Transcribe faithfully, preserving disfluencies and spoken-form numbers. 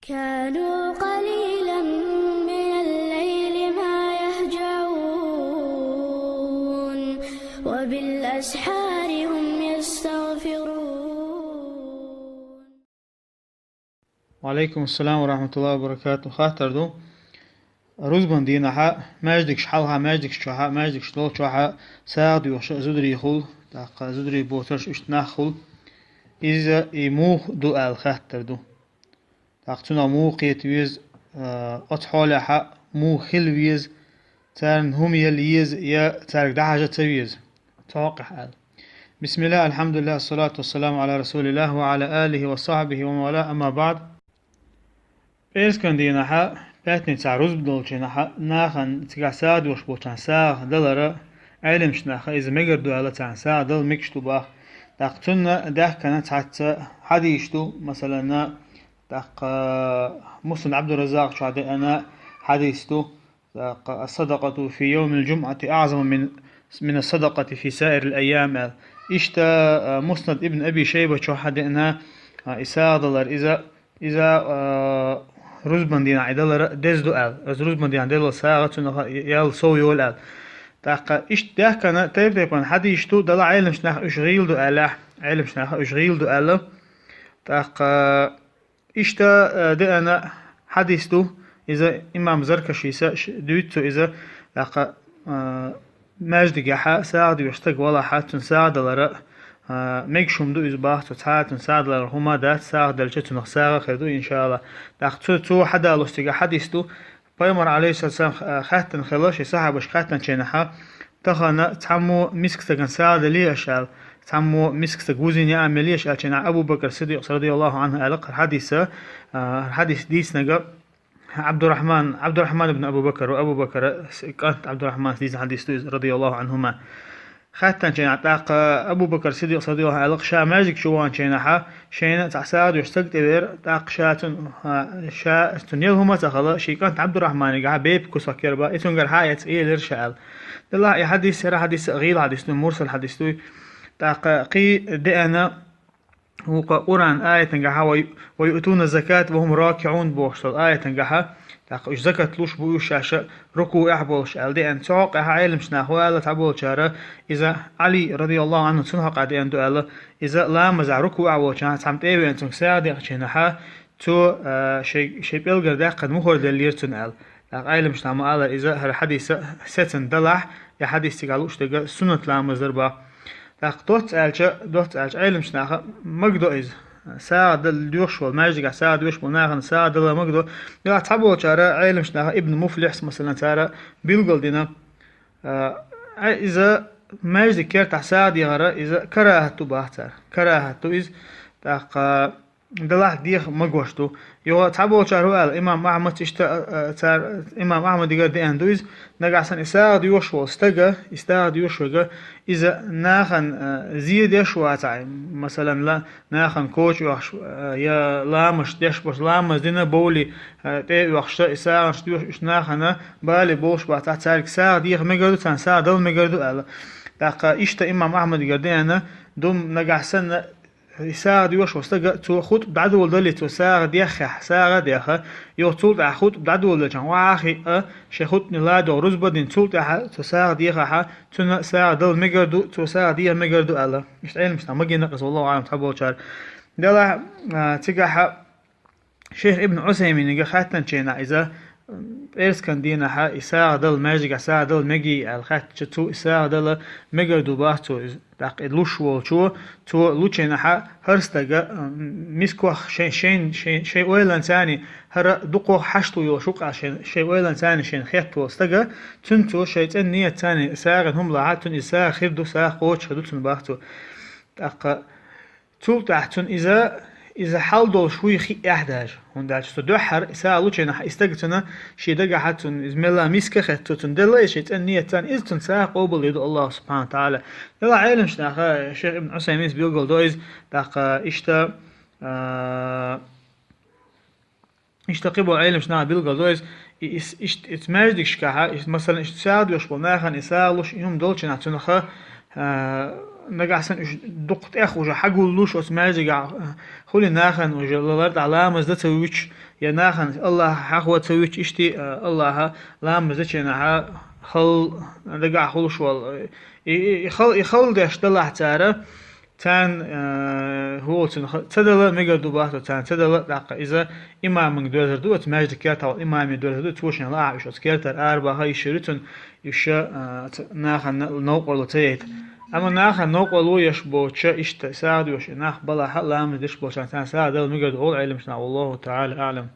كانوا قليلا من الليل ما يهجعون وبالأسحار هم يستغفرون. وعليكم السلام ورحمة الله وبركاته. Хаттар ду. Рузбан дийнахьа, маьждигаш хьалха, маьждигаш чохьа, маьждигаш долчохьа сагӀа доьхуш зударий хул, тӀаккха зударий боцарш иштта нах хул. Иза и муха ду аьлла хаттар ду. ТӀаккха цунах муха кхета веза, а, оцу хьолехьа муха хила веза, царна хӀума яла еза я цаьрга дӀахьажа ца веза. Цу хьокъехь аьлла. بسم الله، الحمد لله، الصلاة والسلام على رسول الله وعلى آله وصحبه ومن والاه، أما بعد. ПӀераскан дийнахьа, пятницахь рузба долчу дийнахьа, нахана цигахь сагӀа доьхуш болчарна сагӀа далара, Ӏеламчу наха иза мегар ду аьлла, царна сагӀа дала мегаш ду боху. ТӀаккха цунна даьхкина цхьацца хьадисаш ду, масалан, тӀаккха Муснад Ӏабдурраззакъ чохь деана хьадис ду, тӀаккха: «الصدقة في يوم الجمعة أعظم من، من الصدقة في سائر الأيام», аьлла. Иштта, а, Муснад ибн Аби Шайба чохь деана, а, и сагӀа далар, иза, иза, а, рузбан дийнахь и далара деза ду аьлла. Иза рузбан дийнахь делла сагӀа цунах ял сов йолу аьлла. ТӀаккха иштта даьхкина тайп-тайпана хьадисаш ду, дала Ӏеламчу наха уьш гӀийла ду аьлла, Ӏеламчу наха уьш гӀийла ду аьлла. ТӀаккха Иштта, а, деана хьадис ду, иза имам Заркашийса ш-, дуьйцу иза, тӀаккха, а, маьждигехьа сагӀа доьхуш стаг валахьа, цунна сагӀа далара, а, мегаш хӀума ду иза боху цо, цхьа а цунна сагӀа далара хӀума дац, сагӀа делча цунах сагӀа хир ду, иншаалла. ТӀаккха цо, цо хьадалуш цига хьадис ду, Пайхамар, Ӏалайхиссалам, х-, хаьттина хилла шен сахьабашка хаьттинчу хенахьа, тахана цхьаммо миска стагана сагӀа дале аша аьлла, цхьаммо миска стаг вузийна яа меле аша аьлла, ченахь Абу Бакр Сиддикъас, радияллаху Ӏанху, аьлла кхара хьадиса, а, хьадис дийцинарг Абдурахман, Абдурахман ибн Абу Бакр, Абу Бакра с-, кӀант Абдурахманс дийцина хьадис ду иза, радияллаху Ӏанхума. Хаьттинчу хенахь тӀаккха Абу Бакр Сиддикъас, радияллаху Ӏанху, аьлла, ша маьждиг чу ваханчу хенахьа, шайна цхьа сагӀа доьхуш стаг тӀевеара, тӀаккха ша цунна, а, ша цунна яла хӀума ца хилла, шен кӀант Ӏабдурахманигахьа бепиг кусок яра боху, и цуьнгара хьа а эцна элира ша аьлла. Делахь и хьадис, хӀара хьадис а гӀийла хьадис ду, мурсал хьадис ду. ТӀаккха кхин деана, вукху Къуръан аятангахьа: «ويؤتون الزكاة وهم راكعون», бохуш долу аятангахьа, тӀаккха уьш закат луш бу уьш шаьш рукуӀехь болуш аьлла деана. Цу хьокъехь Ӏеламчу наха аьлла, цхьаболчара иза Ӏали, радияллаху Ӏанху, цунна хьокъехь деана ду аьлла, иза ламазехь рукуӀехь волчу хенахь цхьамма тӀе а веана цуьнга сагӀа дехча хенахьа, цо, а, шайн, шайн пӀелгара даьккхина мухӀар деллера цунна аьлла. ТӀаккха Ӏеламчу наха ма-аллара, иза хӀара хьадис а сецна далахь, и хьадис цигахь лууш дерг суннат ламаз дар боху. ТӀаккха доцца аьлча, доцца аьлча, Ӏеламчу наха магадо иза. СагӀа дала доьхуш волу, маьждигехь сагӀа доьхуш болу нахана сагӀа дала магадо. Делахь цхьаболчара, Ӏеламчу наха, Ибн Муфлихьс, масалан, цара билгал дина, а, иза маьждиг кертахь сагӀа дехара, иза карахӀат ду боху цара. КарахӀат ду иза. ТӀаккха Делахь деха магош ду. Йо, цхьаболчара хӀу аьлла, имам Ахьмадс иштта, а, а, цара, имам Ахьмадигара деана ду иза, нагахь санна и сагӀа доьхуш волу стага, и сагӀа доьхуш верг, иза нахана, а, зе деш вацахь, масалан, ла-, нахана коча оьхуш, а, я ламазаш деш болуш, ламаз дина бовлий, а, тӀе а оьхуш, и сагӀанаш доьхуш, уьш нахана бале болуш бацахь, цаьрга сагӀа деха мегар ду, царна сагӀа дала мегар ду аьлла. ТӀаккха иштта имам Ахьмадигара деана ду, нагахь санна, И сагӀа доьхуш волу стага, цо хутӀба дӀадоладале, цо сагӀа деххехь, сагӀа а деха, юха цул тӀаьхьа хутӀба дӀадоладелчахь, охьа а хиъна, шен хутӀбане ладогӀа рузба а дина, цул тӀаьхьа цо сагӀа дехахь, цунна сагӀа дала мегар ду, цо сагӀа деха мегар ду аьлла. Иштта Ӏеламчу наха магийна иза, валлаху аӀлам, цхьаболчара. Делахь, а, цигахь Шейх Ибн Ӏусайминига хаьттинчу хенахь иза, м, пӀераскан дийнахьа и сагӀа дала, маьждигехь сагӀа дала мегий аьлла хаьттича, цо и сагӀа дала мегар ду боху цо иза. ТӀаккха и луш волчо, цо лучу хенахьа хӀара стага, м, мискох шайн, шайн, шайн, шайн ойланца, хӀара дукхох хьашт ву йолуш ву-кх аьлла шайн, шайн ойланца шайна хетта волу стага, цуьнан цо шайн цӀена нийятца сагӀина хӀума лахь, цунна иза сагӀа хир ду, сагӀа кхочуш хир ду цунна боху цо. ТӀаккха Цул тӀаьхьа цунна иза, иза хьал долуш вуй хиъ эхь даже. ХӀунда аьлча цу дуьххьара и сагӀа лучу хенахь, и стага цунна шен дагахьа цунна иза мелла миска а хетта, цо цунна делла иза шен цӀена нийятца, иза цунна сагӀа къобалъе ду Аллаху субхьанаху ва таӀала. Делахь Ӏеламчу наха, шейх Ибн Ӏусайминс билгал до иза, тӀаккха иштта, а, Иштта кхиболу Ӏеламчу наха билгал до иза, и, ис-, ишт-, ицу маьждигашкахьа, ис-, масалан, иштта сагӀа доьхуш болу нахана и сагӀа луш, и хӀума долчу хенахь цунах, а, нагахь санна уьш дукха тӀех уже хьагуллуш оцу маьждигехь, э, хуьлу нахана уже лар тӀехь ламаз дан ца вуьтуш, я нахана Аллахьа хьахо ца вуьтуш, иштта, э, Аллахьа ламаз дечу хенахь хала дагахь хуьлуш волу. И, и, и хала, и хала деш далахь цара, царна, э, хӀоцун ха-, ца дала мегар ду боху, царна ца дала, тӀаккха иза имаман доьзар ду, оцу маьждиг кертахь волу имаман доьзар ду, цо шен лаахь уьш оцу кертара арабаха йиш йолу цунна, уьш, а, ца-, нахана новкъарло ца яйта. Амма нахана новкъарло еш боцуш, иштта сагӀа доьшуш и нах балахь а, ламаз деш болчарна царна сагӀа дала мегар ду олу Ӏеламнаха, валлаху таӀала аӀлам.